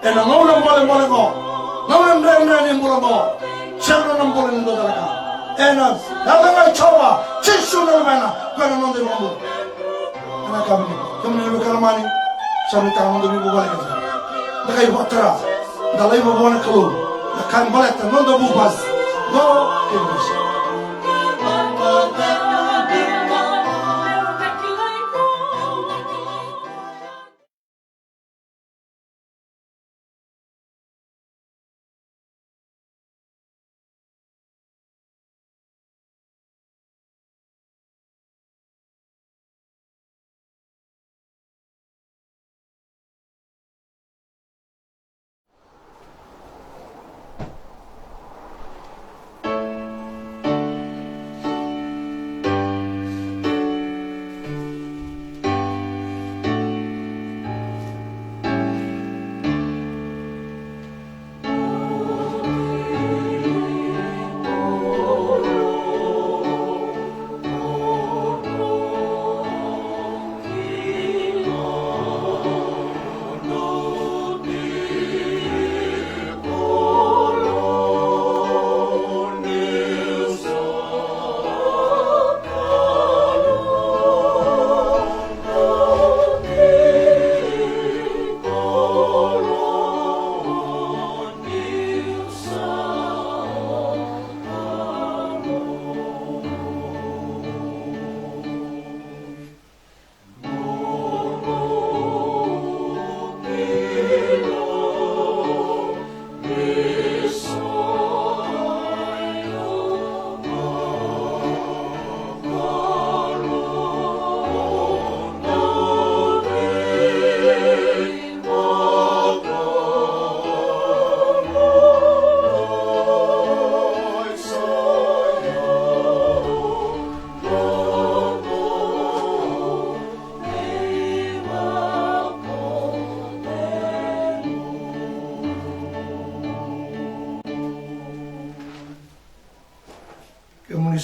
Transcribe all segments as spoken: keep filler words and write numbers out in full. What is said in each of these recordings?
Ena gauna bolebole qo, gauna dredre ni bula qo, sega na bula ni dua tale ga. Ena yaca ga i Jiova, Jisu na Luvena, koya na noda iVakabula. Ena yakavi nikua, kemuni na veiwekani lomani, sa mai tara na noda veivuvale kece. Da qai vakatara, da laiva vua na Kalou, da kaya baleta na noda vuvale. Qo kei na vosa.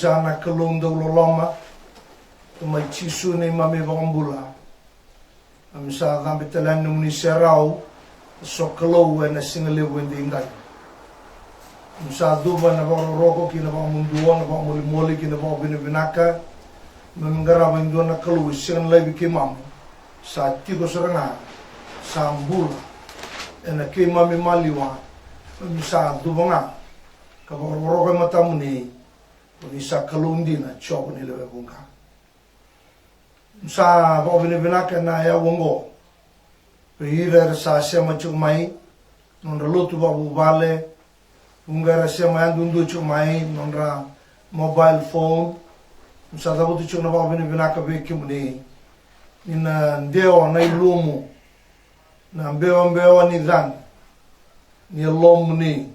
Sa na Kalou dau loloma, Tamai Jisu neimami iVakabula. Keimami sa cabe tale yani nomuni serau, sokalou ena siga levu edaidai. Keimami sa cuva na vakarokoroko kei na vakamuduo, na vakamolimoli kei na vakavinavinaka. Keimami qarava e dua na Kalou e sega ni laivi keimami. Sa tiko sara ga, sa bula ena keimami maliwa. Keimami sa cuva ga ka vakarokoroko e matamuni. Ko ni sa Kalou dina, Jiova ni lewe vuqa. Sa vakavinavinaka ena yakavi oqo vei ira era sa sema tiko mai, nodra lotu vakavuvale, vuqa era sema yadudua tiko mai, nodra mobile phone. Sa cavuta tiko na vakavinavinaka vei kemuni ni na dewa na ilumu, na bewabewa ni cagi ni Yalomuni.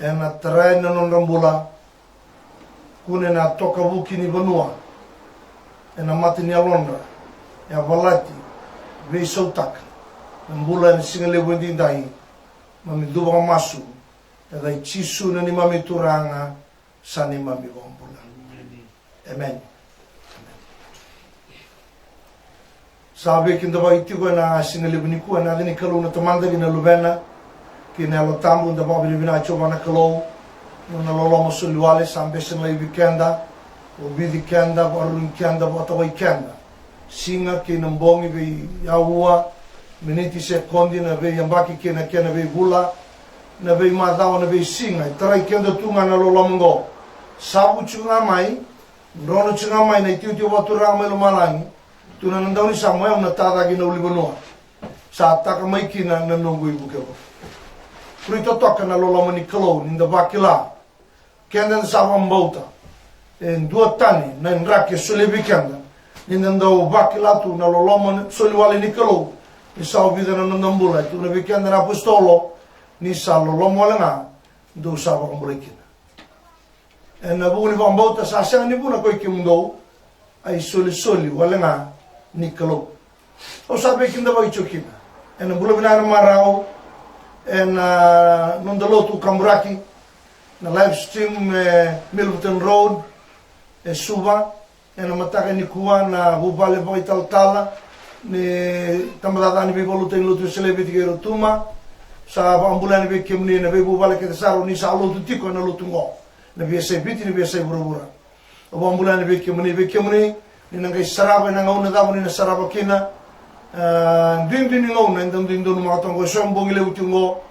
Ena tarai na nodra bula, kune na tokavuki ni vanua ena mata ni yalodra, yavalati, veisautaka na bula ena siga levu edaidai. Keimami cuva ka masu ena yaca i Jisu na neimami Turaga, sa neimami iVakabula. Emeni. Sa veikidavaki tiko ena siga levu nikua ena yaca ni Kalou na Tamada kei na Luvena kei na Yalo Tabu. Da vakavinavinaka tiko vua na Kalou na nona loloma soli wale. Sa bese na laivi keda, ovici keda, vakarurugi keda, vakatawai keda, siga kei na bogi, veiaua, miniti, sekodi, na veiyabaki kei na kena veivula, na veimacawa, na veisiga. E tarai keda tu ga na loloma oqo. Savu tiko ga mai, drono tiko ga mai na itikotiko vakaturaga mai lomalagi. Tukuna na daunisame, o yau na tacake na ulunivanua. Sa taka mai kina na noqu ivukevuke. Kuri totoka na loloma ni Kalou ni da vakila, keda da sa vakabauta, e duatani na draki e solia vei keda ni da dau vakila tu na loloma soli wale ni Kalou. Ni sa ovica na noda bula, e tukuna vei keda na apositolo, ni sa loloma wale ga dou sa vakabulai kina. Ena vuku ni vakabauta, sa sega ni vuna koi kemudou, a isolisoli wale ga ni Kalou. Au sa veikidavaki tiko kina ena bula vinaka, na marau, ena noda lotu kaburaki, na live stream e Milverton Road e Suva. Ena mataka nikua na vuvale vakaitalatala ni tabacakacaka ni veivakalotutaki ni Lotu Wesele e Viti kei Rotuma. Sa vakabula yani vei kemuni na veivuvale kece sara o ni sa lotu tiko ena lotu oqo, na veiyasai Viti, na veiyasai vuravura. Au vakabula yani vei kemuni, vei kemuni ni na qai sarava ena gauna cava ni na sarava kina. A, duidui ni gauna eda dui donumaka toka oqo, e so e bogi levu tiko oqo,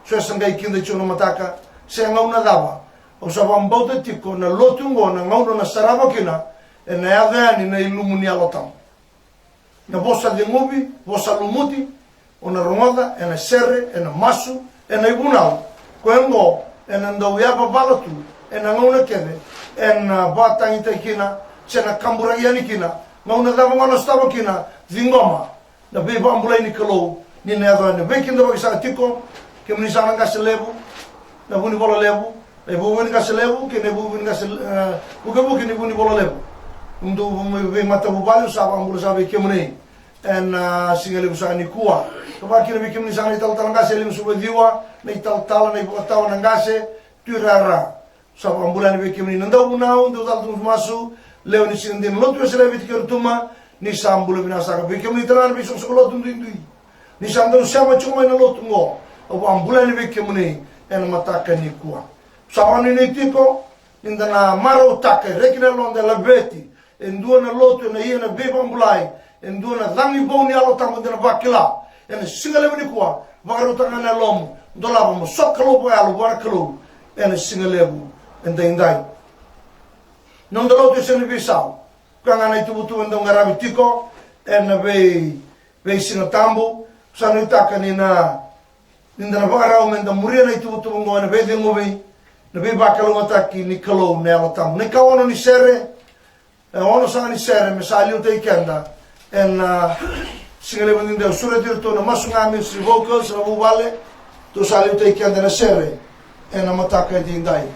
so e sa qai kida tiko na mataka, se gauna cava. Au sa vakabauta tiko na lotu oqo, na gauna o na sarava kina, ena yaco yani na ilumu ni Yalo Tabu. Na vosa ceguvi, vosa lumuti, o na rogoca ena sere, ena masu, ena ivunau. Koya oqo ena dau yavavala tu ena gauna kece ena vakatagitaki kina, se na kaburaki yani kina. Gauna cava ga o na sotava kina, ciqoma na veivakabulai ni Kalou ni na yaco yani. Veikidavaki saka tiko, kemuni saka na qase levu, na vunivola levu, na ivuvu ni qase levu kei na ivuvu ni qase, e, vukevuke ni vunivola levu. Dou veimatavuvale, au sa vakabula saka vei kemuni ena, a, siga levu saka nikua. Ka vaka kina vei kemuni saka na italatala qase e limasagavulu ka ciwa, na italatala, na ivakatawa, na qase, tuirara. Sa vakabula yani vei kemuni na dauvunau, dau cala tu masu, lewe ni siga dina ni Lotu Wesele e Viti kei Rotuma. Ni sa bula vinaka saka vei kemuni tale ga na veisoqosoqo lotu duidui ni sa dau sema tiko mai na lotu oqo. Au vakabula yani vei kemuni ena mataka nikua. Sa vakanuinui tiko ni da na marautaka e reki na yaloda, e laveti e dua na lotu ena ia na veivakabulai, e dua na cagi vou ni Yalo Tabu eda na vakila. Ena siga levu nikua, vakarautaka ga na yalomu, dolava mo sokalou vakayalo vua na Kalou ena siga levu edaidai. Noda lotu e sega ni veisau, koya ga na ituvatuva e dau qaravi tiko ena vei, veisiga tabu. Sa nuitaka ni na, ni da na vakarau me da muria na ituvatuva oqo ena veiceguvi, na veivakalougatataki ni Kalou na Yalo Tabu. Na ikaono ni sere, e ono saka ni sere me sa liutaki keda ena, a, siga levu edaidai. Au sureti iratou na Masu Ga Ministry Vocals, na vuvale, tou sa liutaki keda ena sere ena mataka edaidai.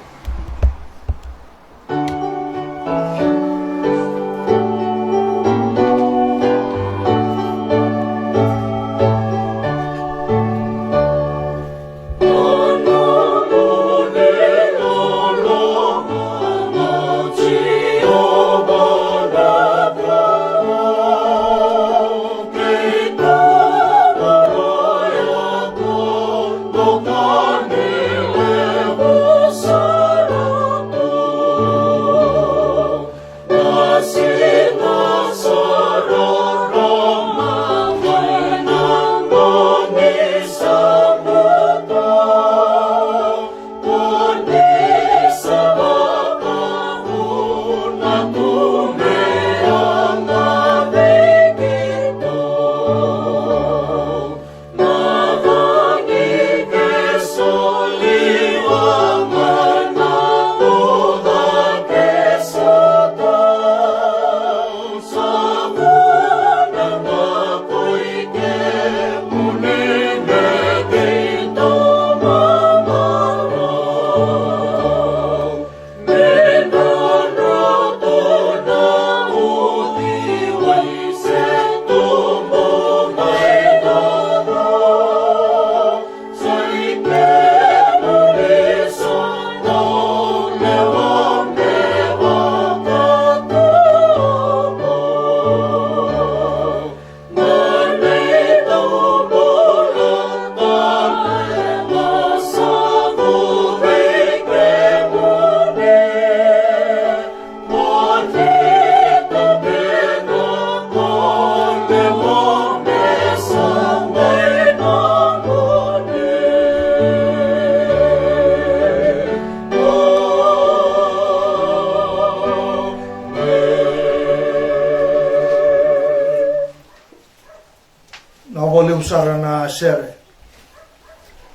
Sara na sere.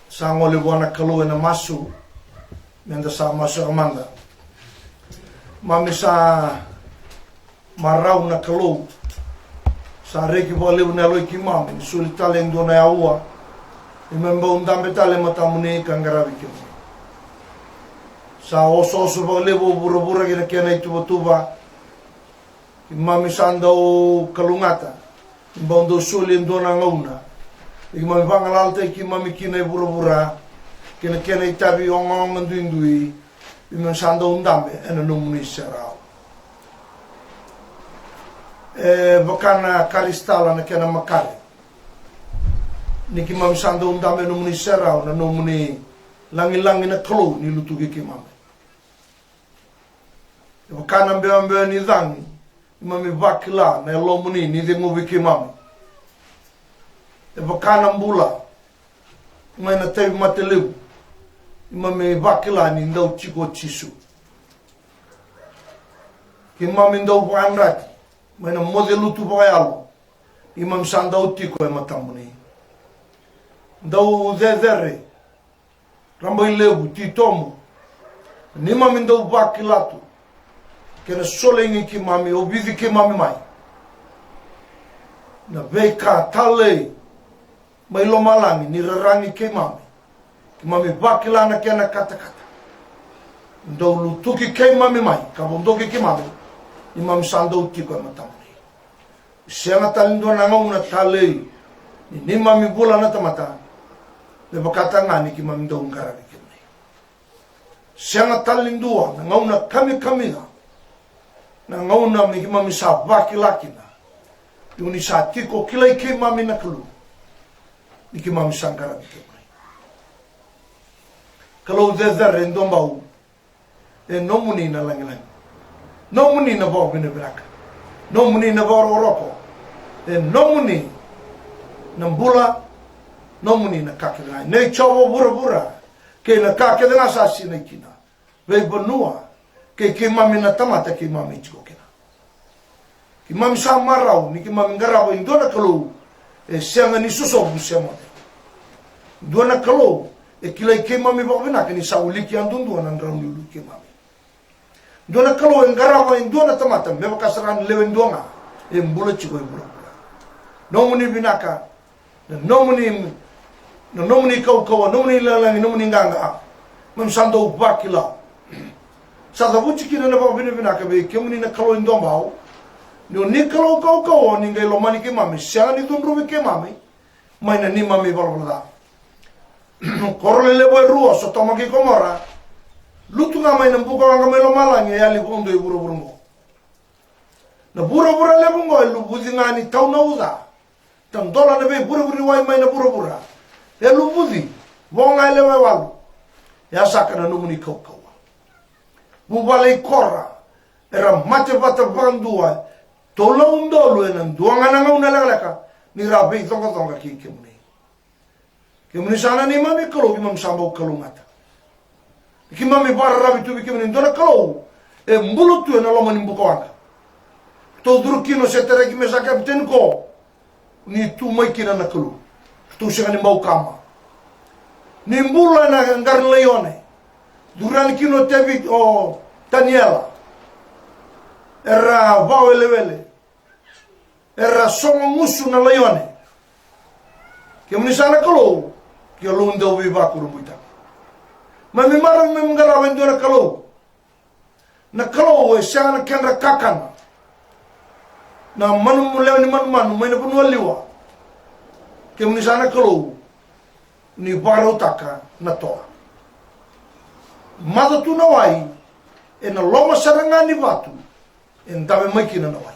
Sa gole vua na Kalou ena masu. Meda sa masu mada. Mami sa marau na Kalou. Sa reki vakalevu na yalo i keimami ni soli tale e dua na aua. Ni me bau dabe tale e matamuni ka qaravi kemuni. Sa osooso vakalevu o vuravura kei na kena ituvatuva. Keimami sa dau kalougata ni bau dau soli e dua na gauna. Keimami vagalalataki keimami kina e vuravura kei na kena itavi ogaoga duidui. Keimami sa dau dabe ena nomuni serau. E vaka na karisitala na kena makare. Ni keimami sa dau dabe ena nomuni serau, na nomuni lagilagi na Kalou ni lutuki keimami. E vaka na bewabewa ni cagi, keimami vakila na yalomuni ni ceguvi keimami. E vaka na bula mai na tauvimate levu, keimami vakila ni dau tiko o Jisu. Keimami dau vakayadrati mai na moce lutu vakayalo, keimami sa dau tiko e matamuni. Dau cecere, rabailevu, titobu, neimami dau vakila tu kei na solegi keimami, ovici keimami mai na veika talei mai lomalagi ni raragi keimami. Keimami vakila na kena katakata. Dau lutuki keimami mai ka vodoki keimami. Keimami sa dau tiko e matamuni. Sega tale ni dua na gauna talei ni neimami bula na tamata me vakataka ga ni keimami dau qaravi kemuni. Sega tale ni dua na gauna kamikamica, na gauna me keimami sa vakila kina ni o ni sa tiko kilai keimami na Kalou, ni keimami sa qaravi kemuni. Kalou cecere, e dua bau, e nomuni na lagilagi, nomuni na vakavinavinaka, nomuni na vakarokoroko, e nomuni na bula, nomuni na ka kece ga. Nei Jiova vuravura kei na ka kece ga sa sinai kina, veivanua kei keimami na tamata keimami tiko kina. Keimami sa marau ni keimami qarava e dua na Kalou e sega ni sosovu se moce. Dua na Kalou e kilai keimami vakavinaka ni sa wiliki yadudua na drau ni ulu i keimami. Dua na Kalou e qarava e dua na tamata me vaka sara ga ni lewe dua ga e bula tiko e vuravura. Nomuni vinaka, na nomuni, na nomuni kaukauwa, nomuni lagilagi, nomuni qaqa. Keimami sa dau vakila. Sa cavuti kina na vakavinavinaka vei kemuni na Kalou e dua bau, ni o ni Kalou kaukauwa, ni qai lomani keimami, sega ni cudruvi keimami mai na neimami valavala ca. Koro lelevu e rua, Sotoma kei Komora, lutu ga mai na bukawaqa mai lomalagi, e yali vakadua e vuravura oqo. Na vuravura levu oqo e luvuci ga ni tau na uca. Tadola na veivurevure ni wai mai na vuravura, e luvuci, vo ga e lewe walu. E a saka na nomuni kaukauwa. Vuvale i Kora era mate vata vakadua, tolu na udolu ena dua ga na gauna lekaleka, ni ra veicoqacoqa kei kemuni. Kemuni sa na neimami Kalou, keimami sa bau kalougata. Keimami vakararavi tu vei kemuni, dua na Kalou e bula tu ena loma ni bukawaqa. Ratou curu kina o Setareki, Mesaki, Apiteniko, ni tu mai kina na Kalou. Ratou sega ni bau kama. Ni bula ena qara ni laione. Curu yani kina o Tevita, o Taniela. Era vakawelewele. Era sogo gusu na laione. Kemuni sa na Kalou, Kalou dau veivakurabuitaki. Keimami marau me qarava e dua na Kalou. Na Kalou e sega na kedra kakana. Na manu, lewe ni manumanu mai na vanua liwa. Kemuni sa na Kalou ni vakarautaka na toa. Maca tu na wai, ena loma sara ga ni vatu e dave mai kina na wai.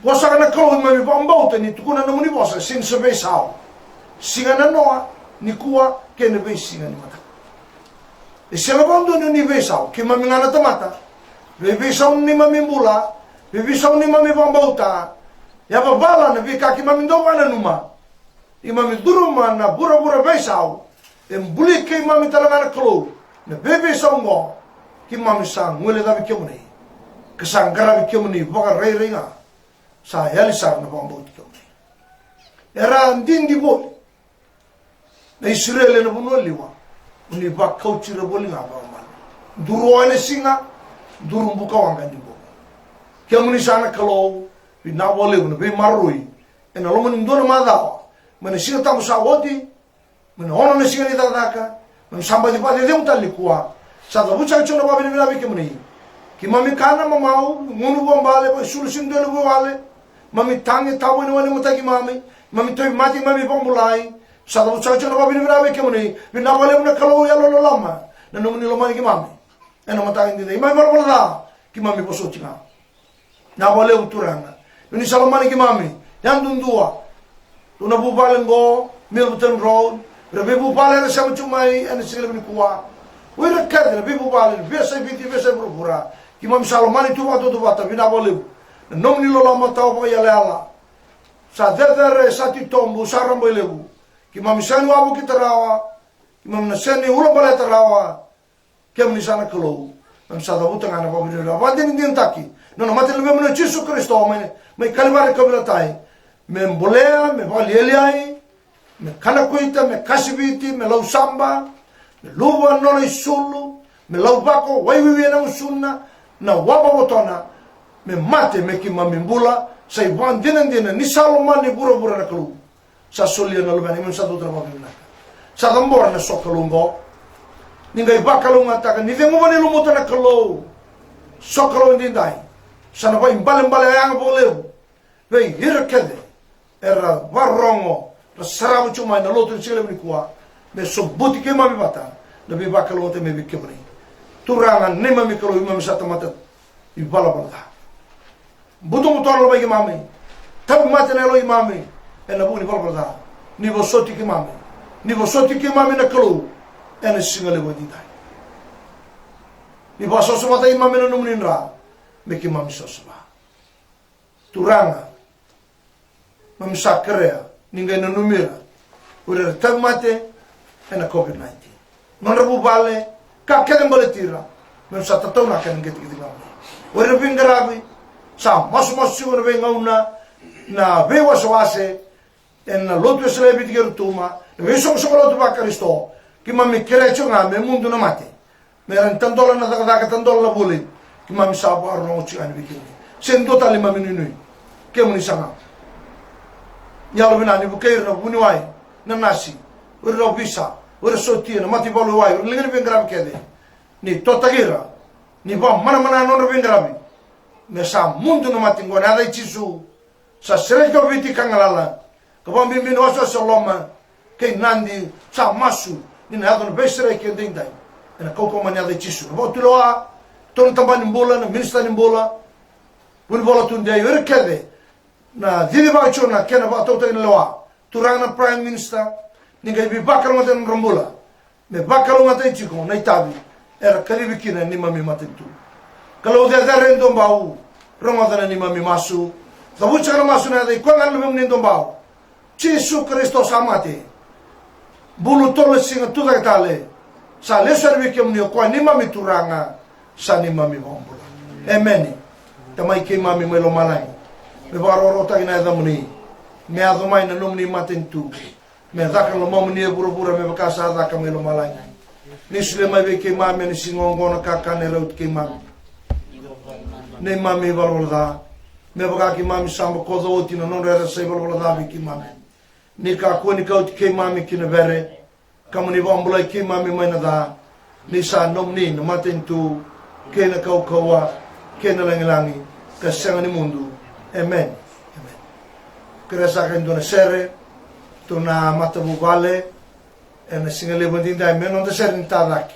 Vo saka na Kalou, keimami vakabauta ni tukuna na nomuni vosa, sega ni sa veisau. Siga na noa, nikua, kei na veisiga ni mataka. E sega vakadua ni o ni veisau, keimami ga na tamata. Veiveisau na neimami bula, veiveisau na neimami vakabauta. Yavavala na veika keimami dau vakananuma. Keimami curuma na vuravura veisau. E buli keimami tale ga na Kalou na veiveisau oqo. Keimami sa guilecavi kemuni ka sa qaravi kemuni vakarairai ga. Sa yali sara na vakabauti kemuni. Era a didi voli na Isireli ena vanua liwa, ni vakauti ira voli ga vakamana. Duru o ena siga, duru buka waqa ni bogi. Kemuni sa na Kalou, vinaka vakalevu na veimaroroi ena loma ni dua na macawa, mai na Siga Tabu sa oti, mai na ono na siga ni cakacaka, mai na Sabati vakacecegu tale nikua. Sa cavuti saka tiko na vakavinavinaka vei kemuni. Keimami kana mamau, gunu vuabale, vakaisulu sinu dua na vuvale, mami tagi tavo ena wai ni mataki mami, mami tauvimate, mami vakabulai. Sa cavuti saka tiko na vakavinavinaka vei kemuni. Vinaka vakalevu na Kalou yalololoma, na nomuni lomani keimami ena mataka edaidai. Keimami valavala ca, keimami vosoti ga. Vinaka vakalevu Turaga, ni sa lomani keimami yadudua. Tu na vuvale qo, Milverton Road, ra veivuvale era sema tu mai ena sigalevu nikua. O ira kece na veivuvale ni veiyasai Viti, veiyasai vuravura, keimami sa lomani tu vakatautauvata. Vinaka vakalevu na nomuni loloma tawa vakaiyalayala. Sa cecere, e sa titobu, sa rabailevu. Keimami sega ni wavokita rawa, keimami na sega ni ulabaleta rawa. Kemuni sa na Kalou, keimami sa cavuta ga na vakavinavinaka, vakadinadinataki na nona mate na Luvemuni o Jisu Karisito mai, mai Kalivari, kauveilatai, me bolea, me vakalialiai, me kanakuita, me kasiviti, me lausaba, me luva na nona isulu, me lauvako, waiwiwi ena gusuna, na wavavotona, me mate me keimami bula. Sa ivakadinadina ni sa lomani vuravura na Kalou. Sa solia na Luvena, keimami sa cavuta na vakavinavinaka. Sa cabora na sokalou oqo. Ni qai vakalougatataka, ni ceguva ni lumuta na Kalou. Sokalou edaidai, sa na vakaibalebale yaga vakalevu vei ira kece era vakarorogo, ra sarava tu mai na lotu ni sigalevu nikua, me sobuti keimami vata na veivakalougatataki mai vei kemuni. Turaga neimami Kalou, keimami sa tamata ivalavala ca. Butobuto na lomai keimami. Tauvimate na yaloi keimami ena vuku ni valavala ca. Ni vosoti keimami. Ni vosoti keimami na Kalou ena sigalevu edaidai. Ni vakasavasavataki keimami ena nomuni dra me keimami savasava. Turaga, keimami sa kerea ni qai nanumi ira o ira era tauvimate ena COVID nineteen. Nodra vuvale, ka kece baleti ira, keimami sa tataunaka ena qeteqete ga. O ira na veiqaravi, sa masumasu tiko ena veigauna na veiwasewase ena lotu e Salai Viti kei Rotuma, na veisoqosoqo lotu vaKarisito. Keimami kerea tiko ga me mudu na mate, me ra ni tadola na cakacaka, tadola na vuli. Keimami sa vakarorogo tiko yani vei kemuni. Se dua tale keimami nuinui, kemuni sara ga. Ni yalovinaka ni vukei ira na vuniwai, na nasi, o ira na ovisa, o ira sotia, na mataivalu wai, o ira na liga ni veiqaravi kece. Ni totaki ira, ni vakamanamana na nodra veiqaravi. Me sa mudu na mate oqo ena yaca i Jisu. Sa sereki o Viti ka galala, ka vakabibi na wasewase o loma kei Nadi. Sa masu ni na yaco na veisereki edaidai ena kaukauwa ni yaca i Jisu. Na vakatulewa, turaga na tabana ni bula, na minisita ni bula, vunivola tudei, o ira kece na cicivaka tiko na kena vakatautaki na lewa. Turaga na Prime Minister, ni qai veivakalougatataki na nodra bula, me vakalougatataki tiko na itavi era kacivi kina neimami matanitu. Kalou cecere e Duabau, rogoca na neimami masu. Cavuti saka na masu ena yaca i koya ga na Luvemuni e Duabau, Jisu Karisito sa mate, bulu tolu na siga, tucake tale, sa lesu yani vei kemuni, o koya neimami Turaga, sa neimami iVakabula. Emeni. Tamai keimami mai lomalagi, me vakarokorokotaki na yacamuni, me yaco mai na nomuni matanitu, me caka na lomamuni e vuravura me vaka sa caka mai lomalagi. Ni solia mai vei keimami ena siga oqo na kakana e rauti keimami, neimami ivalavala ca, me vaka keimami sa bokoca oti na nodra era sa ivalavala ca vei keimami. Ni kakua ni kauti keimami ki na vere, ka mo ni vakabulai keimami mai na ca. Ni sa nomuni na matanitu, kei na kaukauwa, kei na lagilagi, ka sega ni mudu. Emeni. Emeni. Kerea saka e dua na sere, tu na matavuvale, ena sigalevu edaidai me noda sere ni tacake.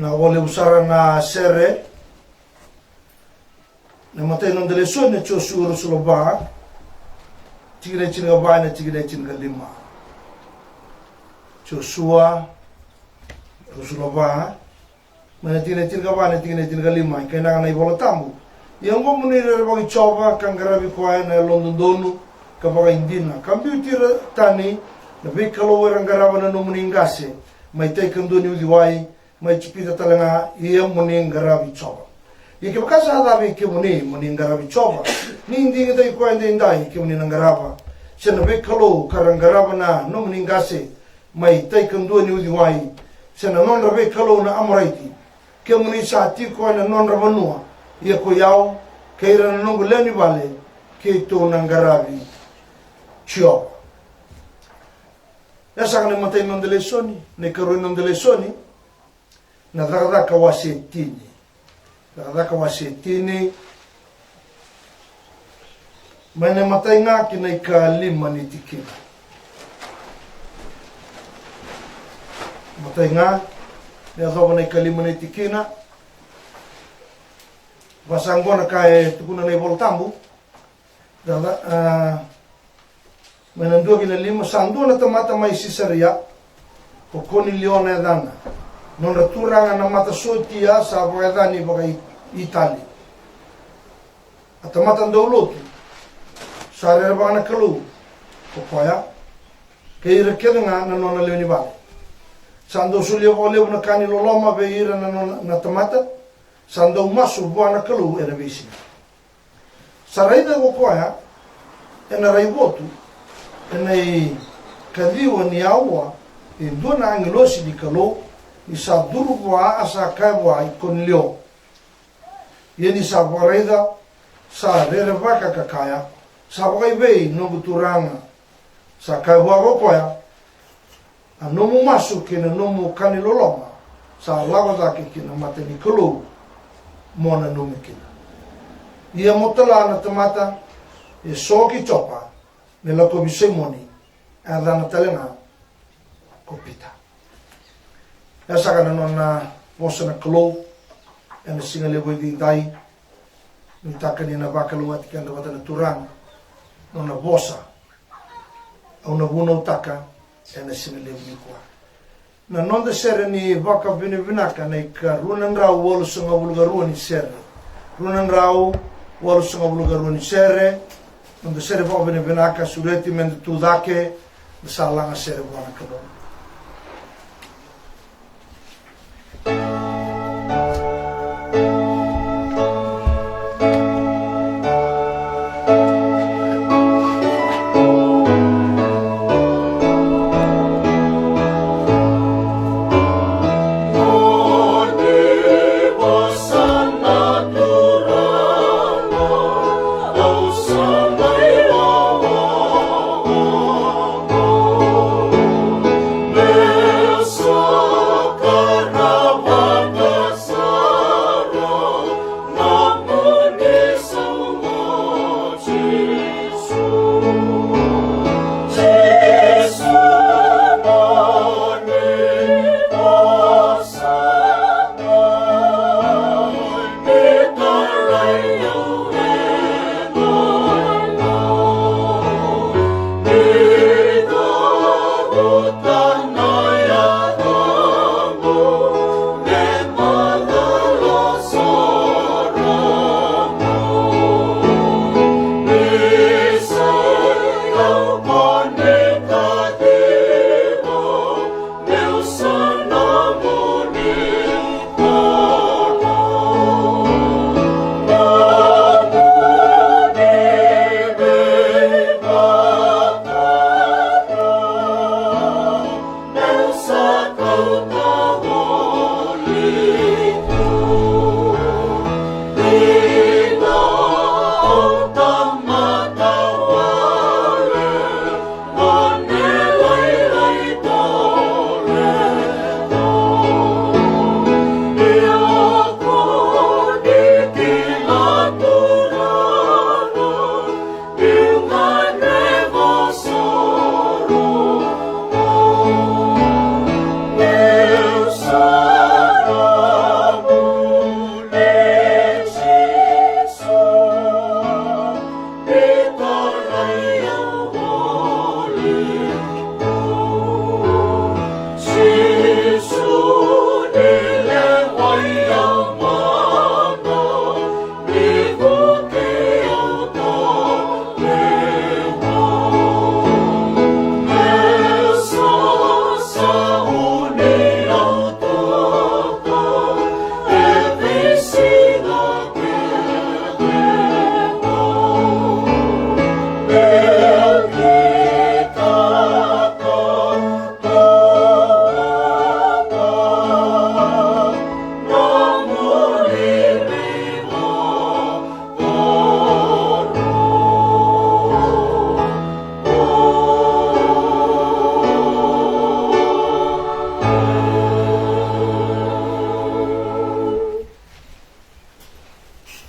Au levu sara na sere. Na imatai ni noda lesoni na Josua ruasagavulu ka va, tikina e tinikava ena tikina e tinikalima. Josua ruasagavulu ka va, mai na tikina e tinikava ena tikina e tinikalima, e kaya na iVola Tabu: Ia oqo mo ni rerevaki Jiova, ka qaravi koya ena yalododonu ka vakaidina, ka biuti ira tani na veikalou era qarava na nomuni qase mai tai kadua ni uciwai mai Ijipita talega, ia mo ni qaravi Jiova. Ia kevaka sa yaco vei kemuni mo ni qaravi Jiova, ni digitaki koya edaidai, kemuni na qarava se na veikalou ka ra qarava na nomuni qase mai tai kadua ni uciwai, se na nodra veikalou na Amoraiti, kemuni sa tiko ena nodra vanua. Ia koi au kei ira na noqu lewe ni vale, keitou na qaravi Jiova. E saka na imatai ni noda lesoni. Na ikarua ni noda lesoni, na Cakacaka wase tini. Cakacaka wase tini, mai na imatai ga ki na ikalima ni tikina. Matai ga, me yacova na ikalima ni tikina. Vasa qo na ka e tukuna na iVola Tabu. Caka, a, mai na dua ki na lima. Sa dua na tamata mai Sisaria, ko Konilio na yacana, nodra turaga na matasotia sa vakayacani vakaitali. A tamata dau lotu, sa rerevaka na Kalou ko koya, kei ira kece ga na nona lewe ni vale. Sa dau solia vakalevu na ka ni loloma vei ira na nona, na tamata. Sa dau masu vua na Kalou ena veisiga. Sa raica ko koya ena raivotu, ena ikaciwa ni aua, e dua na agilosi ni Kalou ni sa curu vua, a sa kaya vua: I Konilio. Ia ni sa vakaraica, sa rerevaka ka kaya: Sa vakaivei noqu turaga? Sa kaya vua ko koya: A nomu masu kei na nomu ka ni loloma sa lako cake ki na mata ni Kalou, mo nanumi kina. Ia mo tala na tamata eso ki Jopa, me lakovi Saimoni, a yacana talega ko Pita. E saka na nona vosa na Kalou ena siga levu edaidai. Nuitaka ni na vakalougatataki keda vata na Turaga nona vosa. Au na vunautaka ena siga levu nikua. Na noda sere ni vakavinavinaka, na ikarua na drau walusagavulu ka rua ni sere. Rua na drau walusagavulu ka rua ni sere. Noda sere vakavinavinaka, sureti meda tu cake, da sa laga sere vua na Kalou.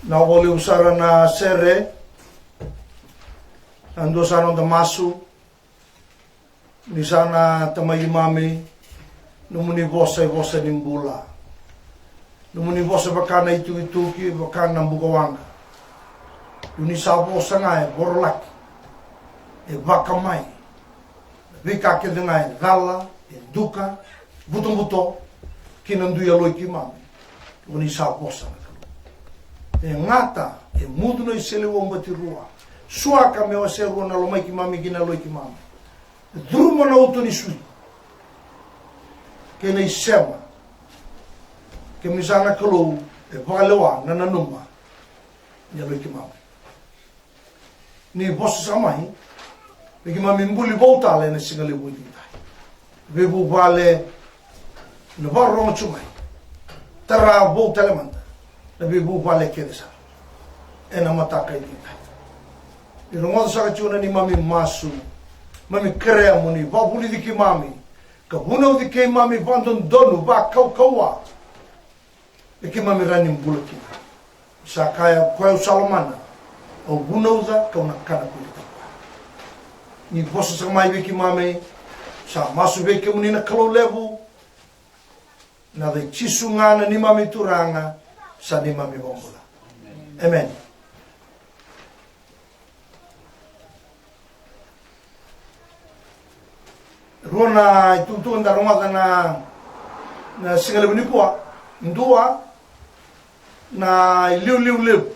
Na vakalevu sara na sere, na dua sa noda masu, ni sa na tamai keimami, nomuni vosa e vosa ni bula. Nomuni vosa vaka na itukituki, vaka na bukawaqa. Ni sa vosa ga e vorolaki, e vakamai. Veika kece ga e cala, e duka, butobuto, ki na dui yaloi keimami. Oni sa vosa na Kalou. E gata, e mudu na iseleiwau bati rua. Suaka me wase rua na lomai keimami ki na yaloi keimami. E curuma na uto ni sui. Kei na isema. Kemuni sa na Kalou, e vakalewa na nanuma. Ni yaloi keimami. Ni vosa saka mai, me keimami buli vou tale ena siga levu e digitaki. Veivuvale na vakarorogo tu mai. Tara vou tale mada na veivuvale kece sara ena mataka e digitaki. Ni rogoca saka tiko na neimami masu, mami kerea mo ni vakavulici keimami ka vunauci keimami vakadodonu, vakaukauwa. E keimami rawa ni bula kina. Sa kaya o koya, au sa lomana, au vunauca kau na kana kuri takoa. Ni vosa saka mai vei keimami, sa masu vei kemuni na Kalou levu. Na yaca i Jisu ga na neimami Turaga, sa neimami Vakabula. Emeni. Rua na itukutuku da rogoca na, na siga levu nikua. Dua, na iliuliu levu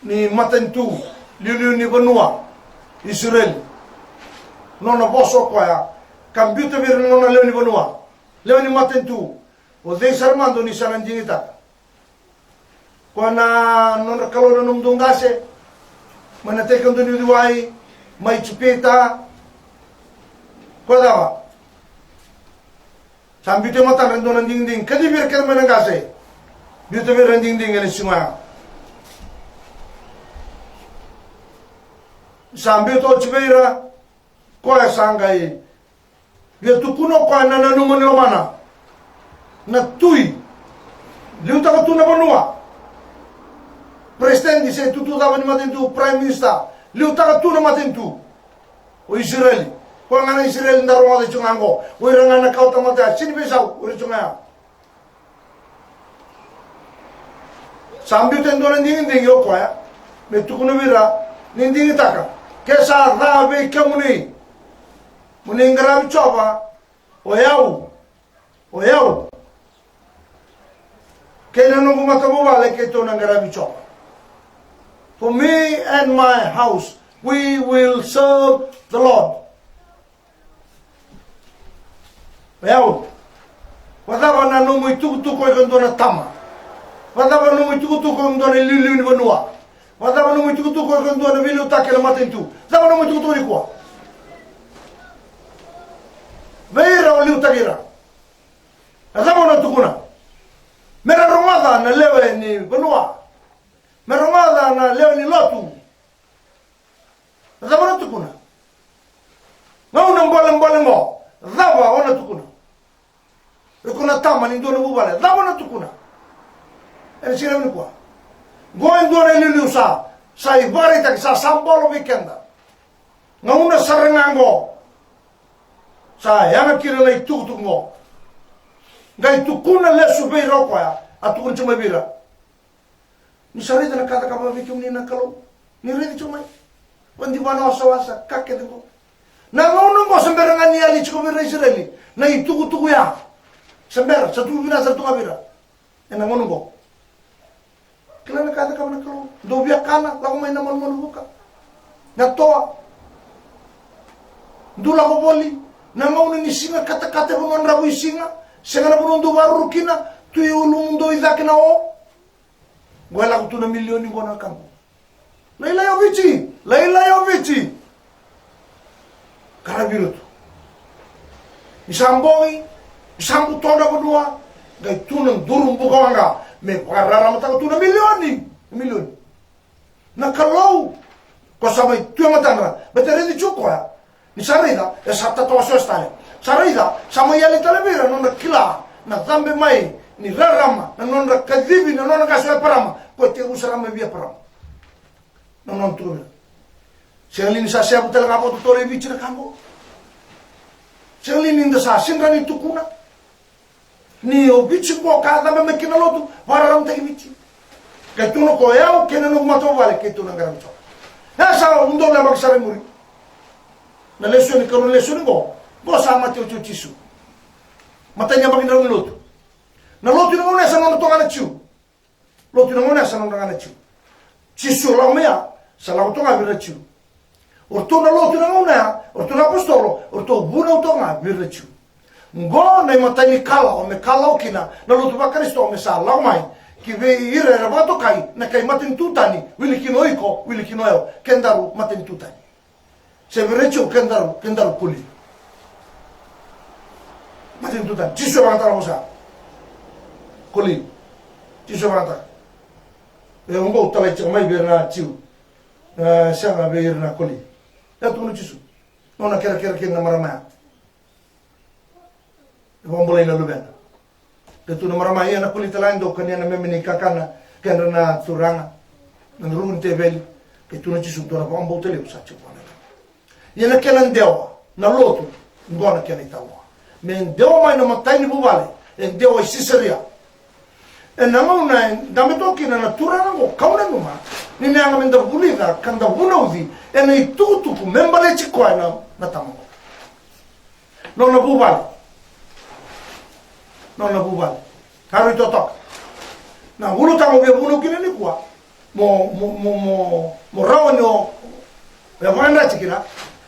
ni matanitu, liuliu ni vanua Isireli. Nona vosa o koya, ka biuta vei ira na nona lewe ni vanua, lewe ni matanitu. O cei sara mada o ni sa na digitaka? Ko na nodra kalou na nomudou qase mai na tekiduru ni uciwai mai Ijipita. Ko cava? Sa biuta e matadra e dua na digidigi, kacivi ira kece mai na qase. Biuta vei ira na digidigi ena siga oya. Sa biuta oti vei ira, koya sa qai via tukuna o koya na nanuma ni lomana. Na tui, liutaka tu na vanua. President se tutu cava ni matanitu, prime minister, liutaka tu na matanitu. O Isireli, koya ga na Isireli da rogoca tiko ga oqo. O ira ga na kawa tamata ya, sini veisau, o ira tiko ga ya. Sa biuta e dua na digidigi o koya me tukuna vei ira, ni digitaka, ke sa ca vei kemuni mo ni qaravi Jiova, o yau, o yau kei na noqu matavuvale keitou na qaravi Jiova. For me and my house, we will serve the Lord. Io. Vakacava na nomu itukutuku iko e dua na tama? Vakacava na nomu itukutuku iko e dua na iliuliu ni vanua? Vakacava na nomu itukutuku iko e dua na veiliutaki ena matanitu? Cava na nomu itukutuku nikua? Vei ira o liutaki ira, na cava o na tukuna? Me ra rogoca na lewe ni vanua, me rogoca na lewe ni lotu. Na cava o na tukuna? Gauna bolebole qo, cava o na tukuna? Iko na tama ni dua na vuvale, cava o na tukuna? Ena siga levu nikua, qo e dua na iliuliu sa, sa ivakaraitaki, sa sabolo vei keda. Gauna sara ga qo sa yaga kina na itukutuku qo. Qai tukuna lesu vei ira o koya, a tukuna tiko mai vei ira. Ni sa raica na ka cakava vei kemuni na Kalou. Ni raici tiko mai. Vadi vua na wasawasa, ka kece qo. Na gauna qo se bera ga ni yali tiko vei ira na Isireli na itukutuku ya. Se bera, sa tu vinaka sara tu ga vei ira. Ena gauna qo, kila na ka cakava na Kalou. Dou via kana, lako mai na malumalu vuka. Na toa. Dou lako voli. Na gauna ni siga katakata e vanua dravuisiga. Sega na vanua dou vakaruru kina. Tu e ulumudou i cake na o. Qo e lako tu na milioni qo na ka qo. Lailai o Viti, lailai o Viti. Qaravi ira tu. Ni sa bogi, ni sa buto na vanua, qai tu na duru bukawaqa me vakararamataka tu na milioni, na milioni. Na Kalou, ko sa mai tu e matadra, baleta raici tiko o koya. Ni sa raica, e sa tatawasewase tale. Sa raica, sa mai yali tale vei ira na nodra kila na cabe mai Ni rarama na nodra kacivi na nona qase o Eparama, ko e tekivu sara mai vei Eparama. Na nona tukuna. Sega li ni sa sevu tale ga vakatotolo e Viti na ka qo? Sega li ni da sa sega ni tukuna ni o Viti qo ka cabe mai kina lotu, vakararamataki Viti. Kei tukuna ko yau kei na noqu matavuvale kei tu na qaravi Jiova. E sa dou lembaki sara i muri. Na lesoni, karua ni lesoni qo, qo sa mate oti o Jisu. Matai ni yabaki ni drau ni lotu. Na lotu ena gauna ya sa nodra toka na Jiu. Lotu ena gauna ya sa nodra ga na Jiu. Jisu lako mai ya, sa lako toka vei ira na Jiu. O ratou na lotu ena gauna ya, o ratou na apositolo, o ratou vunau toka ga vei ira na Jiu. Qo na imatai ni kalawa me kalawa kina na lotu vaKarisito me sa lako mai ki vei ira era vakatokai na kai matanitu tani, wili kina o iko, wili kina o yau, kedaru matanitu tani. Se vei ira na Jiu, kedaru, kedaru koli. Matanitu tani. Jisu e vakayagataka na vosa. Koli. Jisu e vakayagataka. E oqo au talai tiko mai vei ira na Jiu. E sega vei ira na koli. E tukuna o Jisu. Nona kerekere kina na marama ya. E vakabulai na luvena. Kei tu na marama, ia na koli tale ga, dou kania na meme ni kakana, kedra na turaga, na ruku ni teveli. Kei tu na Jisu, dua na vakabauta levu sa tiko vua na Kalou. Ia na kena dewa na lotu, qo na kena italanoa. Me dewa mai na matai ni vuvale, e dewa i Sisaria. Ena gauna e dabe toka kina na turaga qo, kau nanuma ni na yaga me da vulica ka da vunauci ena itukutuku me baleti koya na, na tama qo. Nona vuvale. Nona vuvale. Ka rui totoka. Na ulutaga au via vunau kina nikua. Mo, mo, mo, mo, mo rawa ni o, e vakayadrati kina.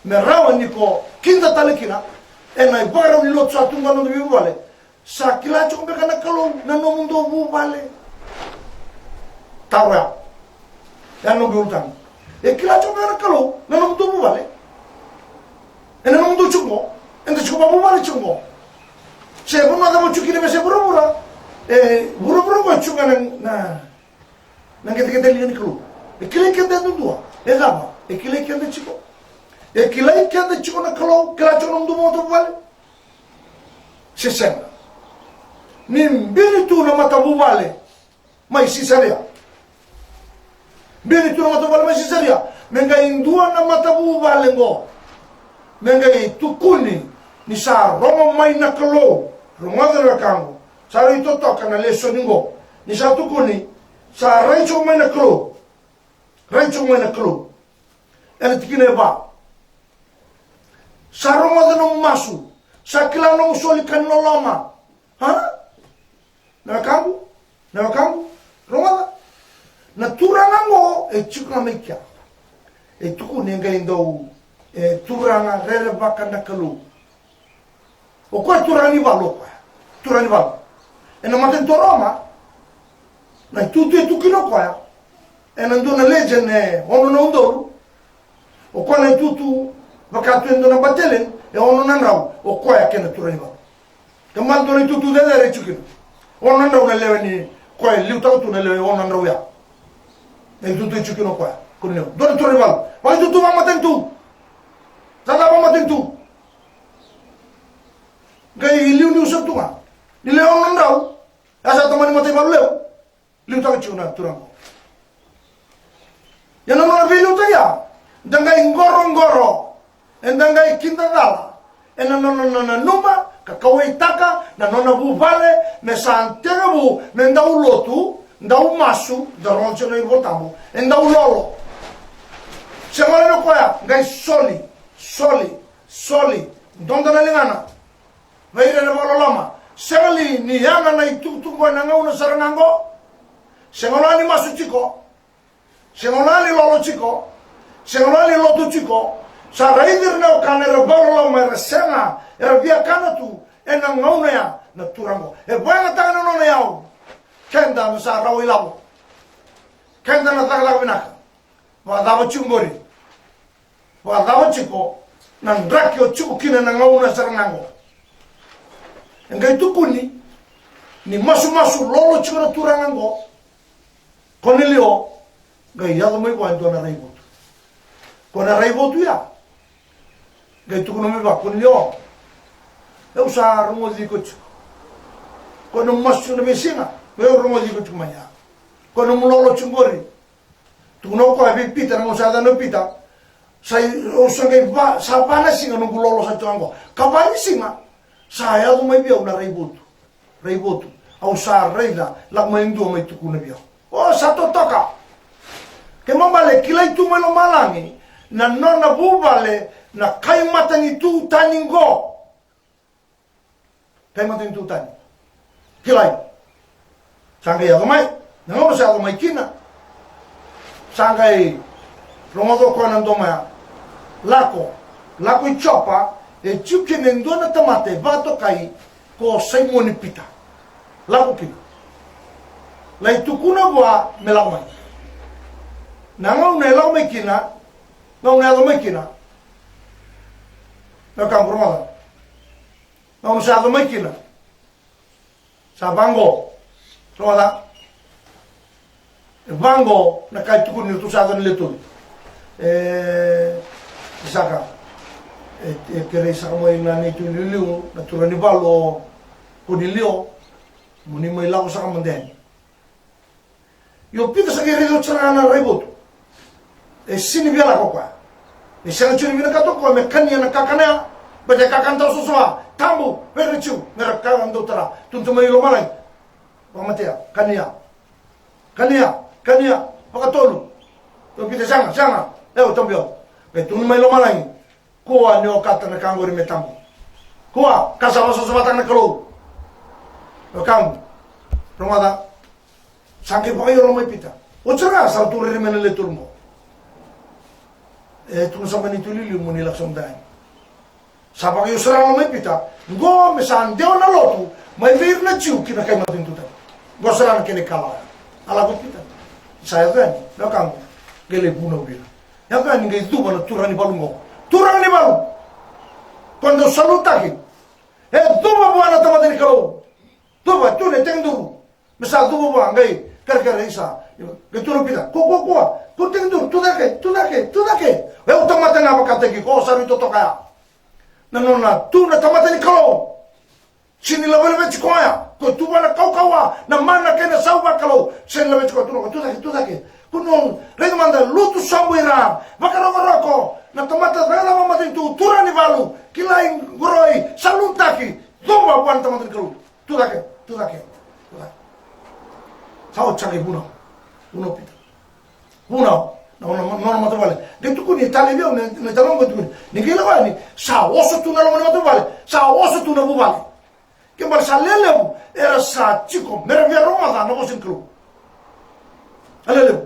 Me rawa ni ko kida tale kina. Ena ivakarau ni lotu sa tu qo na noda veivuvale. Sa kila tiko beka na Kalou na nomudou vuvale? Taro ya. Ya na noqu ulutaga. E kila tiko beka na Kalou na nomudou vuvale? Ena nomudou tiko qo, eda tiko vakavuvale tiko qo. Se vanua cava tiko kina, me se vuravura. E vuravura qo e tiko ga na, na, na qeteqete liga ni Kalou. E kilai keda yadudua. E cava? E kilai keda tiko. E kilai keda tiko na Kalou, kila tiko na nomudou matavuvale. Se sega. Ni bini tu na matavuvale mai Sisaria. Bini tu na matavuvale mai Sisaria. Me qai dua na matavuvale qo. Me qai tukuni ni sa rogo mai na Kalou. Rogoca na wekaqu. Sa rui totoka na lesoni qo. Ni sa tukuni, sa rai tiko mai na Kalou. Rai tiko mai na Kalou. Ena tikina e va. Sa rogoca nomu masu. Sa kila nomu soli ka ni loloma. Ha? Na wekaqu, na wekaqu, rogoca. Na turaga qo e tiko ga mai kea. E tukuni e qai dau, e turaga rerevaka na Kalou. O koya turaga ni valu o koya. Turaga ni valu. Ena matanitu o Roma, na itutu e tu kina o koya. Ena dua na legend e ono na udolu. O koya na itutu, vaka tu e dua na battalion, e ono na drau, o koya kena turaga ni valu. Ke mada dua na itutu cecere e tu kina. Ono na drau na lewe ni, koya e liutaka tu na lewe ono na drau ya. Na itutu e tu kina o koya. Koni lewe. Dua na turaga ni valu. Vakaitutu vakamatanitu. Cakacaka vakamatanitu. Qai liuliu sara tu ga. Ni lewe ono na drau. E sa tomani mataivalu levu. Liutaka tiko na turaga. Ia na nona veiliutaki ya, da qai qoroqoro, eda qai kidacala ena nona, nona nanuma ka kauwaitaka na nona vuvale me sa tekivu me dau lotu, dau masu, da rogoca tiko na iVola Tabu, e dau lolo. Sega wale o koya, qai soli, soli, soli, dodo na ligana. Vei ira na vakaloloma, sega li ni yaga na itukutuku ena gauna sara ga qo? Sega la ni masu tiko, sega la ni lolo tiko, sega la ni lotu tiko. Sa raici ira na wekana era vakaloloma, era sega, era viakana tu ena gauna ya na turaga qo. E vakayagataka na nona iyau. Keda na sa rawa ilavo. Keda na cakacaka vinaka. Vakacava tiko qori? Vakacava tiko na draki o tiko kina na gauna sara ga qo? E qai tukuni ni masumasu lolo tiko na turaga qo, Konilio, qai yaco mai vua e dua na raivotu. Ko na raivotu ya qai tukuna mai vua, Konilio, au sa rogoci iko tiko. Ko na masu tiko na veisiga, me au rogoci iko tiko mai ya. Ko na mu lolo tiko qori. Tukuna o koya vei Pita, na gauna sa yacana o Pita. Sa i, au sa qai va, sa va na siga noqu lolo sa tiko qo. Ka va ni siga, sa yaco mai vei au na raivotu. Raivotu. Au sa raica, lako mai dua mai tukuna vei au. O, sa totoka. Kena ibalebale, kilai tu mai lomalagi na nona vuvale na kai matanitu tani qo. Kai matanitu tani. Kilai. Sa qai yaco mai. Na gauna sa yaco mai kina, sa qai rogoca o koya na domo ya. Lako. Lako i Jopa, e tiko kina e dua na tamata e vakatokai ko Saimoni Pita. Lako kina. Lai tukuna vua me lako mai. Na gauna e lako mai kina, gauna e yaco mai kina. Na ka qo rogoca. Na gauna sa yaco mai kina, sa vaqo. Rogoca. E vaqo na ka e tukuni ni ratou sa yaco na lewe tolu. E, saka. E, e kerei saka mai na neitou iliuliu, na turaga ni valu o Konilio. Mo ni mai lako saka mada yani. Io, Pita sa qai raica oti sara ga na raivotu. E sega ni via lako o koya. E sega tiko ni vinakata o koya me kania na kakana ya. Baleta e kakana tawasavasava, tabu vei ira na Jiu, me ra kakana dau tara. Tukuna tu mai lomalagi, vakamatea, kania. Kania, kania vakatolu. Io, Pita, sega, sega. E, au tabu au. E tukuna mai lomalagi. Kua ni okata na ka qori me tabu. Kua, ka sa vakasavasavataka na Kalou. Wekaqu, rogoca. Sa qai vakaiolo mai Pita. Oti sara ga sa tu rairai mai na lewe tolu qo. E tukuna sara mai na neitou iliuliu mo ni lako sara mada yani. Sa vakaio sara ga mai Pita. Qo me sa dewa na lotu mai vei ira na Jiu ki na kai matanitu tani. Qo sara na kena ikalawa. A lako Pita. Sa yaco yani, na wekaqu, qai lai vunau vei ira. Yaco yani qai cuva na turaga ni valu qo. Turaga ni valu. Ko dau salutaki. E cuva vua na tamata ni Kalou. Cuva, tu na itekiduru. Me sa cuva vua, qai kerekere, isa. Qai tukuna o Pita. Kua, kua, kua. Kua, tekiduru, tu cake, tu cake, tu cake. E, au tamata ga vakataki iko, sa vei totoka ya. Na nona tu na tamata ni Kalou. Sega ni lavelaveti koya, ko tu vua na kaukauwa, na mana kei na sau vakalou. Sega ni laveti koya, tu na koya, tu cake, tu cake. Ko na raica mada, lutu sobu i ra, vakarokoroko na tamata cakacaka vakamatanitu, turaga ni valu, kilai, qoroi, salutaki, cuva vua na tamata ni Kalou. Tu cake, tu cake, tu cake. Sa oti, sa qai vunau. Vunau Pita. Vunau na nona, nona matavuvale. Qai tukuni tale vei au na, na italanoa qai tukuni. Ni qai lako yani, sa oso tu na loma ni matavuvale. Sa oso tu na vuvale. Kena ibalebale sa lewe levu era sa tiko me ra via rogoca na vosa ni Kalou. A lewe levu.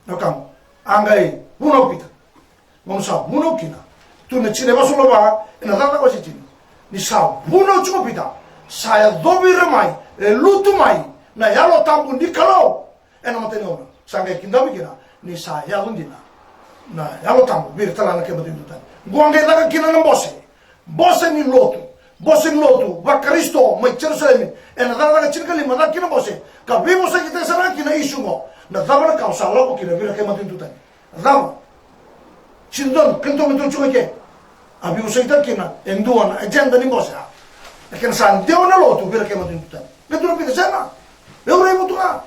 Na wekaqu, a qai vunau Pita. Gauna sa vunau kina, tu na tikina e vasagavulu ka va ena Cakacaka wase tini. Ni sa vunau tiko o Pita, sa yacovi ira mai, e lutu mai na Yalo Tabu ni Kalou. Ena imatai ni gauna sa qai kidavi kina ni sa yaco dina na Yalo Tabu vei ira tale ga na kai matanitu tani. Qo a qai caka kina na bose, bose ni lotu, bose ni lotu vaKarisito mai Jerusalemi. Ena Cakacaka tinikalima, caka kina bose ka veivosakitaka sara ga kina Jisu qo. Na cava na ka o sa lako kina vei ira kai matanitu tani? Na cava? Sega ni dodonu, kena dodonu me dou tiko i ke. A veivosakitaka kina e dua na agenda ni bose ya. Na kena sa dewa na lotu vei ira kai matanitu tani. Qai tukuna o Pita, sega. Meu raivotu ga.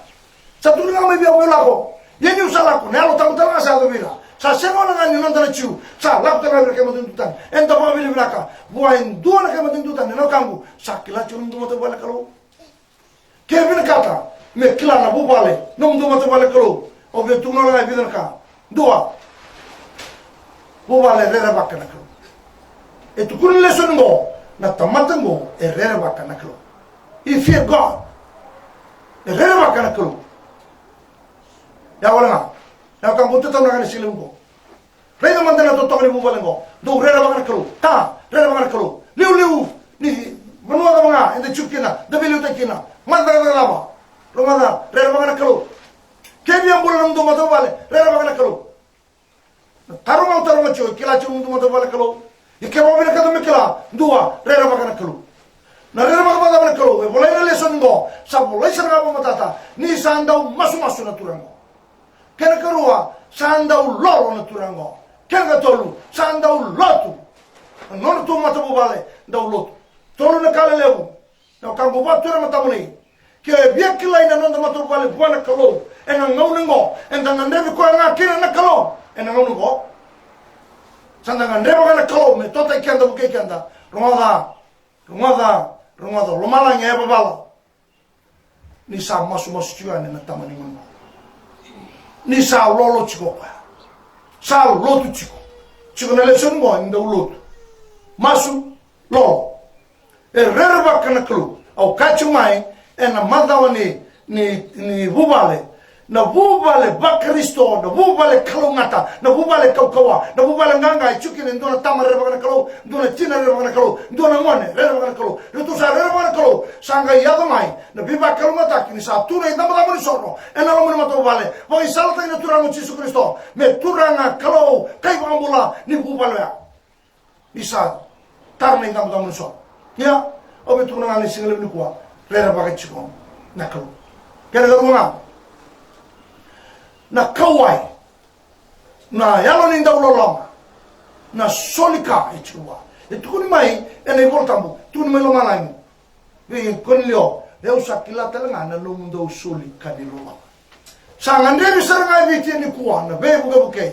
Sa tukuna ga mai vei au meu lako. Ia niu sa lako, na Yalo Tabu tale ga sa yaco vei ira. Sa sega wale ga ni noda na Jiu, sa lako tale ga vei ira kai matanitu tani. Eda vakavinavinaka vua e dua na kai matanitu tani, na wekaqu, sa kila tiko na nomudou matavuvale na Kalou. Ke vinakata me kila na vuvale, nomudou matavuvale na Kalou, au via tukuna wale ga e vica na ka. Dua, vuvale rerevaka na Kalou. E tukuna na lesoni qo, na tamata qo e rerevaka na Kalou. He fear God. E rerevaka na Kalou. Ia wale ga. Ia ka bau tataunaka na siga levu qo. Raica mada na totoka ni vuvale qo. Dou rerevaka na Kalou. Ka rerevaka na Kalou. Liuliu ni vanua cava ga eda tiko kina, da veiliutaki kina, matacakacaka cava. Rogoca, rerevaka na Kalou. Ke via bula na nomudou matavuvale, rerevaka na Kalou. Na taro ga au taroga tiko, e kila tiko na nomudou matavuvale na Kalou? Ia ke vakavinakata me kila, dua, rerevaka na Kalou. Na rerevaka vakacava na Kalou? E volai na lesoni qo, sa volai sara ga vakamatata, ni sa dau masumasu na turaga qo. Kena karua, sa dau lolo na turaga qo. Kena katolu, sa dau lotu. Na nodratou matavuvale dau lotu. Tolu na ka lelevu. Na wekaqu, vakaturaga tabu nei, ke via kilai na noda matavuvale vua na Kalou ena gauna oqo, eda gadrevi koya ga kina na Kalou ena gauna oqo. Sa da gadreva ga na Kalou me totai keda, vukei keda. Rogoca, rogoca, rogoca, lomalagi e vavala. Ni sa masumasu tiko yani na tama ni gone. Ni sa lolo tiko o koya. Sa lotu tiko. Tiko na lesoni qo, ni dau lotu, masu, lolo. E rerevaka na Kalou. Au kaya tiko mai, ena macawa ni, ni, ni vuvale. Na vuvale vaKarisito, na vuvale kalougata, na vuvale kaukauwa, na vuvale qaqa, e tiko kina e dua na tama rerevaka na Kalou, dua na tina rerevaka na Kalou, dua na gone rerevaka na Kalou. Ratou sa rerevaka na Kalou, sa qai yaco mai na veivakalougatataki ni sa tu na icabocabo ni soro ena loma ni matavuvale. Vakaisalataki na Turaga o Jisu Karisito me Turaga, Kalou, ka iVakabula ni vuvale oya. Ni sa tara na icabocabo ni soro. Ia, au via tukuna ga ni sigalevu nikua, rerevaka tiko na Kalou. Kena ikarua ga, na kauwai, na yalo ni dauloloma, na soli ka e tiko vua. E tukuni mai ena iVolatabu, tukuni mai lomalagi vei Konilio, e, au sa kila tale ga na nomudou soli ka ni loloma. Sa gadrevi sara ga e Viti nikua na veivukevukei.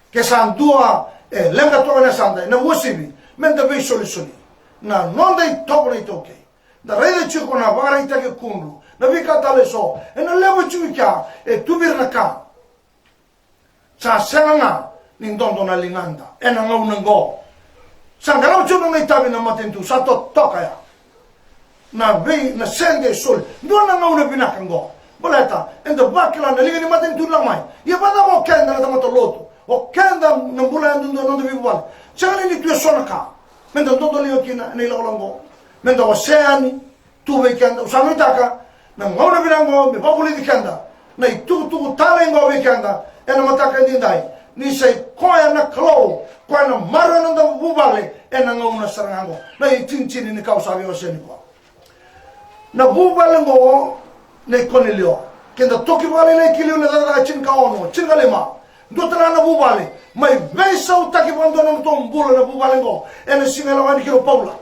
Ke sa dua e leqa toka na yasada, ena uasivi, meda veisolisoli. Na noda itovo na iTaukei. Da raica tiko na vakaraitaki e kudru, na veika tale eso, ena levu tiko i kea, e tu vei ira na ka. Sa sega ga ni dodo na ligada ena gauna oqo. Sa qarava tiko na nona itavi na matanitu, sa totoka ya. Na vei, na sede e soli. Dua na gauna vinaka oqo. Baleta eda vakila na liga ni matanitu ni lako mai. Ia vakacava o keda na tamata lotu, o keda na bula yadudua, na noda veivuvale? Sega ni tu eso na ka meda dodoliga kina ena ilakolako oqo, meda wasea yani. Tu vei keda, au sa nuitaka na gauna vinaka oqo me vakavulici keda na itukutuku talei oqo vei keda ena mataka edaidai, ni sa i koya na Kalou, koya na maroroi na noda vuvale ena gauna sara ga oqo. Na itinitini ni ka au sa via wasea nikua. Na vuvale oqo nei Konilio, keda toki vakalailai ki liu na Cakacaka tinikaono, tinikalima. Dua tale ga na vuvale, mai veisautaki vakadua na nodatou bula na vuvale oqo, ena siga e lako yani kina o Paula.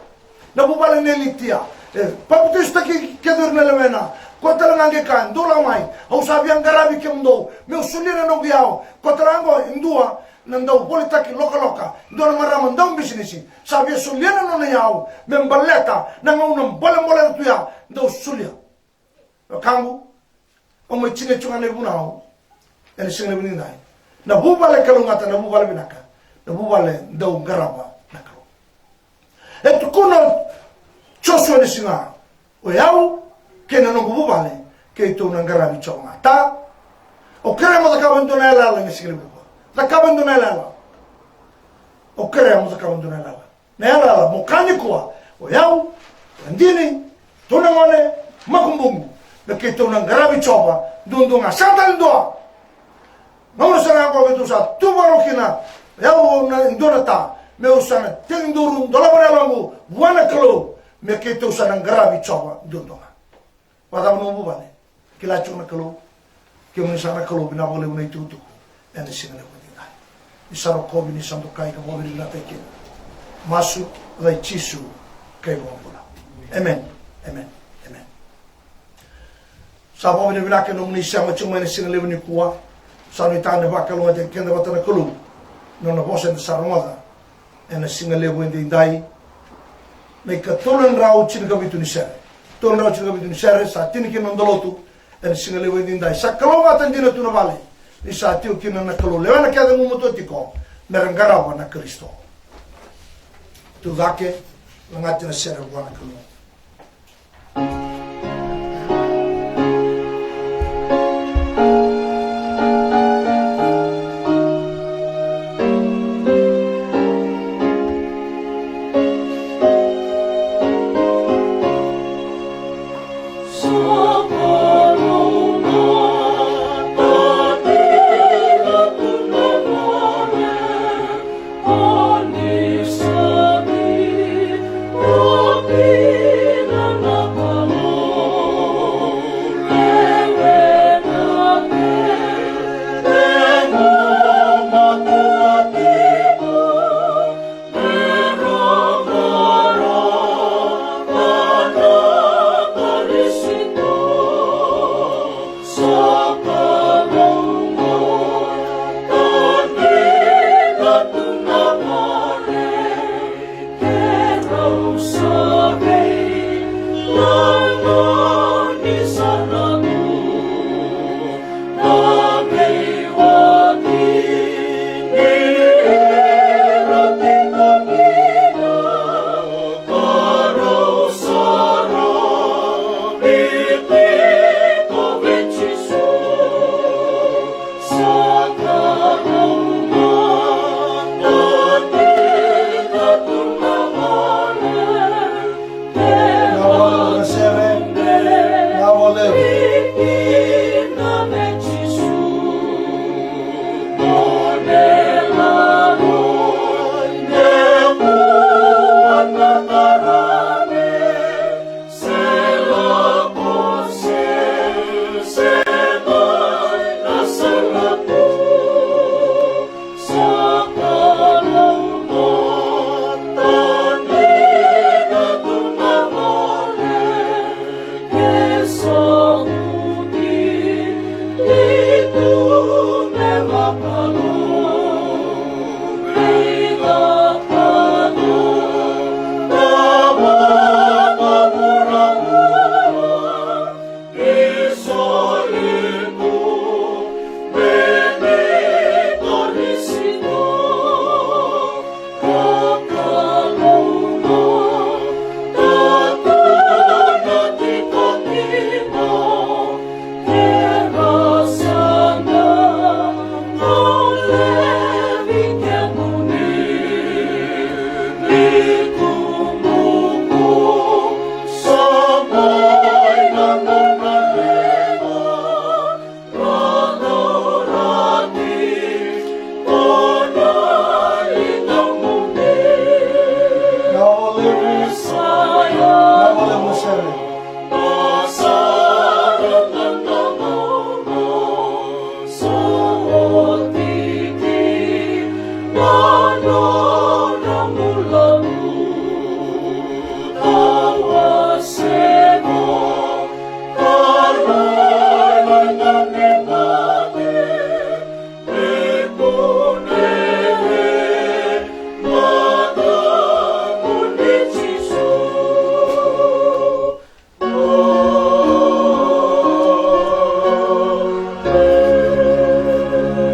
Na vuvale nei Litia. E papitaisotaki kece o ira na lewena. Koya tale ga qai kaya, dou lako mai, au sa via qaravi kemudou meu solia na noqu iyau. Koya tale ga oqo e dua na dauvolitaki lokaloka, dua na marama daubisinisi, sa via solia na nona iyau me baleta na gauna bolebole era tu ya, dau solia. Wekaqu, au mai tinia tiko ga na ivunau ena siga levu nidai. Na vuvale kalougata, na vuvale vinaka, na vuvale dau qarava na Kalou. E tukuna o Josua ena siga, o yau kei na noqu vuvale, keitou na qaravi Jiova ga. Ta, au kerea mo cakava e dua na yalayala ena siga levu nikua. Cakava e dua na yalayala. Au kerea mo cakava e dua na yalayala. Na yalayala mo kaya nikua, o yau, Radini, tou na gone, makubuqu, me keitou na qaravi Jiova duadua ga, sega tale ni dua. Na gauna sara ga oqo keitou sa tu vakarau kina, o yau na dua na ta, meu sa na tekiduru, dolava na yaloqu vua na Kalou, me keitou sa na qaravi Jiova duadua ga. Vakacava nomu vuvale? Kila tiko na Kalou. Kemuni sara na Kalou, vinaka vakalevu na itukutuku ena siga levu edaidai. Ni sa rokovi, ni sa dokai ka vakavinavinakataki kina. Masu, ena yaca i Jisu ka iVakabula. Amen. Amen. Amen. Sa vakavinavinaka ena nomuni sema tiko mai ena siga levu nikua. Sa nuitaka ni vakalougatataki keda vata na Kalou na nona vosa eda sa rogoca ena siga levu edaidai. Na ikatolu na drau tinikavitu ni sere. Tolu na drau tinikavitu ni sere, sa tini kina na noda lotu ena siga levu edaidai. Sa kalougata dina tu na vale ni sa tiko kina na Kalou. Lewena kece, gumatua tiko, me ra qarava na Karisito. Tucake, lagati na sere vua na Kalou. Na vale na sere, na vale.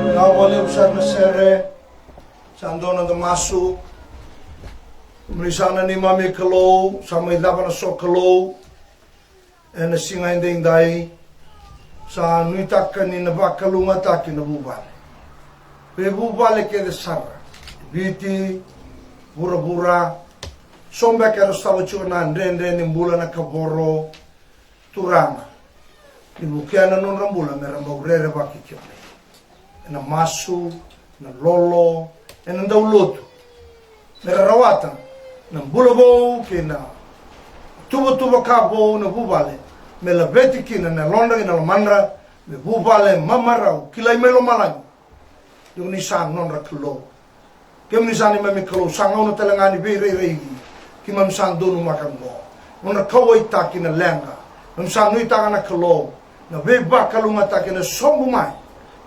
Vinaka vakalevu sara na sere. Sa dua na noda masu. Kemuni sa na neimami Kalou, sa mai cava na sokalou ena siga edaidai. Sa nuitaka ni na vakalougatataki na vuvale, veivuvale kece sara, Viti, vuravura. So beka era sotava tiko na dredre ni bula na kavoro, Turaga, ni vukea na nodra bula me ra bau rerevaki kemuni ena masu, na lolo, ena daulotu, me ra rawata na bula vou kei na tuvatuva ka vou na vuvale, me laveti kina na yalodra kei na lomadra, me vuvale mamarau, kilai mai lomalagi. Ni kemuni sa nodra Kalou. Kemuni sa neimami Kalou, sa gauna tale ga ni veirairaici keimami sa donumaka oqo. Nodra kauwaitaki na leqa. Keimami sa nuitaka na Kalou, na veivakalougatataki ena sobu mai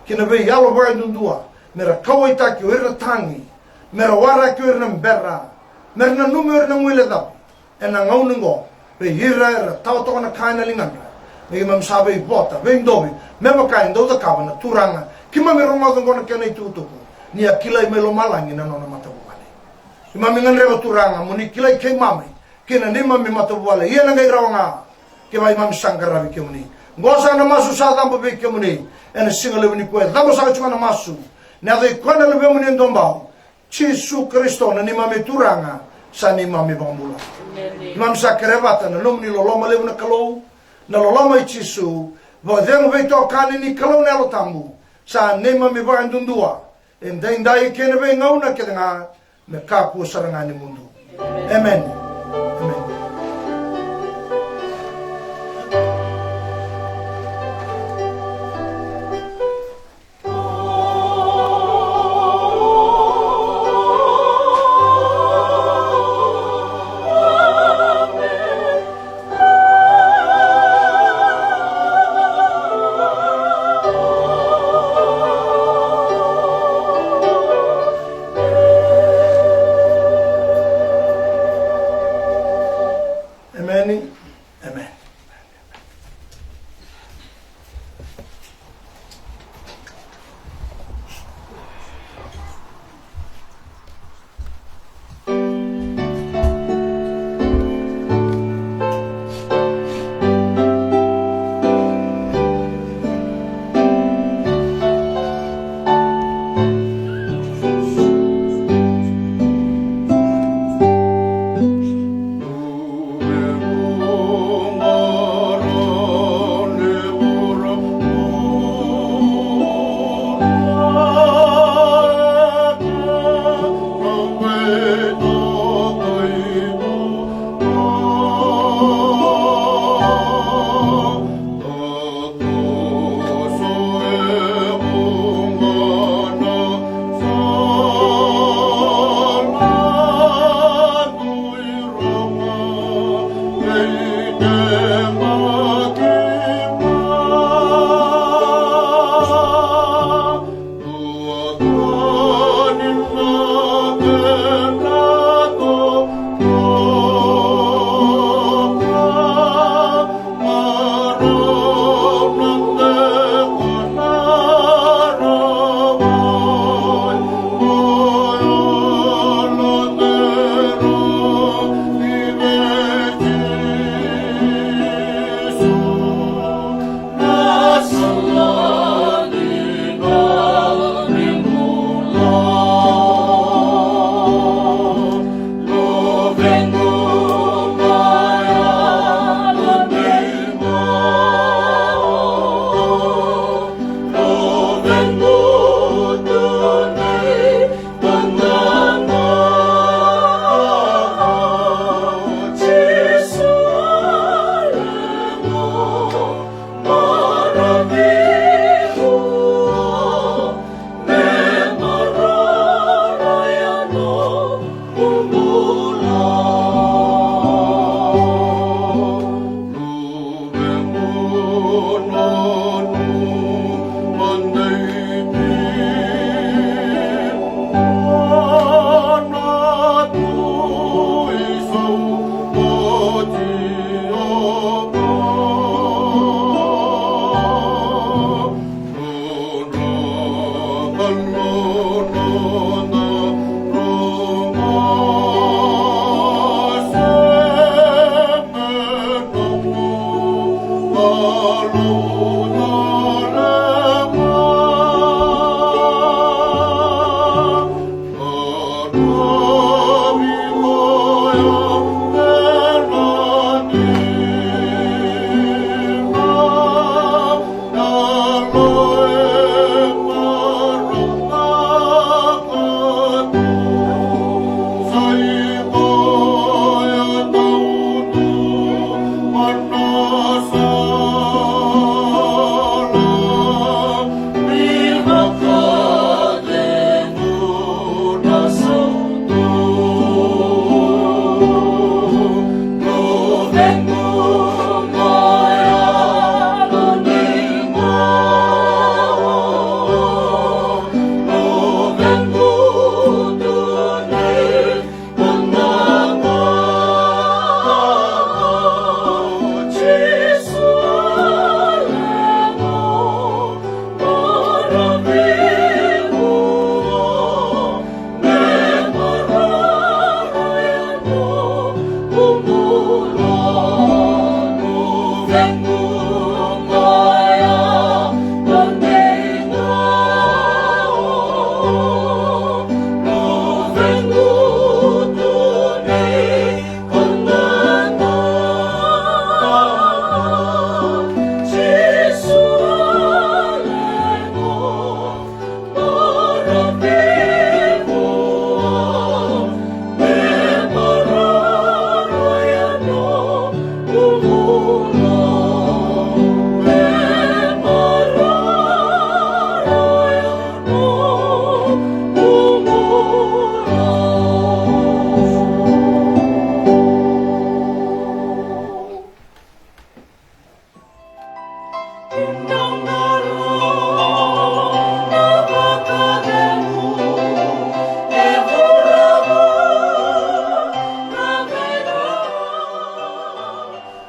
kei na veiyalo vakayadudua, me ra kauwaitaki o ira na tagi, me ra waraki o ira na bera, me ra nanumi o ira na guilecavi. Ena gauna oqo, vei ira era tawa toka na ka ena ligadra, me keimami sa veivota, veidovi, me vaka e dau cakava na Turaga. Keimami rogoca oqo na kena itukutuku, ni a kilai mai lomalagi na nona matavuvale. Keimami gadreva Turaga mo ni kilai keimami kei na neimami matavuvale, ia na qai rawa ga kevaka keimami sa qaravi kemuni. Oqo saka na masu sa cabo vei kemuni ena siga levu nikua, e cabo saka tiko ga na masu ena yaca i koya na Luvemuni e duabau, Jisu Karisito, na neimami Turaga, sa neimami iVakabula. Emeni. Keimami sa kerea vata na nomuni loloma levu na Kalou, na loloma i Jisu, vakacegu veitokani ni Kalou na Yalo Tabu, sa neimami vakayadudua edaidai kei na veigauna kece ga, me kakua sara ga ni mudu. Emeni. Emeni.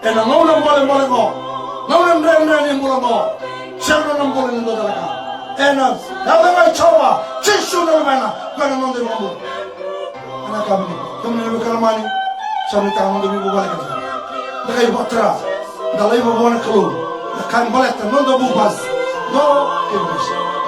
Ena gauna bolebole qo, gauna dredre ni bula qo, sega na bula ni dua tale ga. Ena yaca ga i Jiova, Jisu na Luvena, qo na noda iVakabula. Ena ka vini, kemuni na veiwekani lomani, sa nuitaka noda veivuvale kece. Da qai vakatara, da laiva vua na Kalou, na ka e baleta noda vuvale. Qo, kei na